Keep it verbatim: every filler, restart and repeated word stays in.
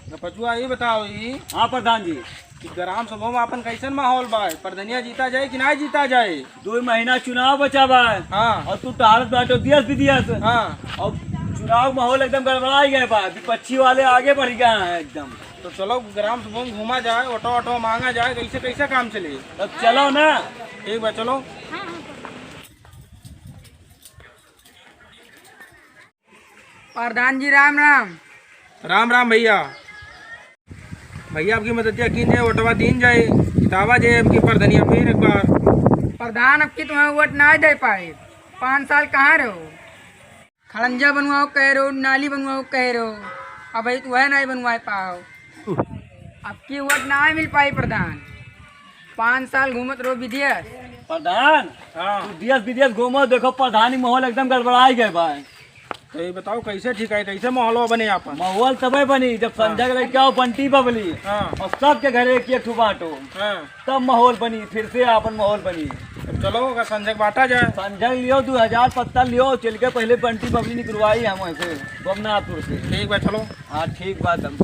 तो पचुआ, ई बताओ ई हाँ प्रधान जी। कि ग्राम सभा में आपन कैसन माहौल बा? प्रधनिया जीता जाए कि ना जीता जाए? दो महीना चुनाव बचा बा। हाँ। और तू टहलत बाटो दियस विदियस। हाँ। और चुनाव माहौल एकदम गड़बड़ाई गए बा, विपक्षी वाले आगे बढ़ गए हैं एकदम। तो चलो ग्राम सभा में घूमा जाए, ऑटो ऑटो मांगा जाए, कैसे कैसे काम चले? तब चलो ना। ठीक बा, चलो। प्रधान जी, राम राम। राम राम भैया। भैया, आपकी मदद कीन जाए, वोटवा दीन जाए, जितावा जाए आपकी प्रधनिया फिर एक बार। प्रधान, अब की तुम्हें वोट ना दे पाए, पाँच साल कहाँ रहो? खड़ंजा बनवाओ कह रहो, नाली बनवाओ कह रहो, अब भाई तुम्हें नहीं बनवाए पाओ। अब की वोट ना मिल पाई प्रधान, पाँच साल घूमत रहो विदेश। प्रधान, हाँ। तू देश विदेश घूमो, देखो प्रधानी माहौल एकदम गड़बड़ाई गए बा। तो ये बताओ, कैसे ठीक है, कैसे माहौल बने यहाँ पर? माहौल तबे बनी जब हाँ। संजय के लड़के आओ बंटी बबली हाँ। और सबके घरे एक एक ठो बांटो, हाँ। तब माहौल बनी, फिर से आपन माहौल बनी। तो चलो, अगर संजय के बांटा जाए। संजय लियो, दो हजार पत्ता लियो, चल के पहले बंटी बबली निकलवाई हम ऐसे गोमनाथपुर से। ठीक बा, चलो। हाँ, ठीक बात हम।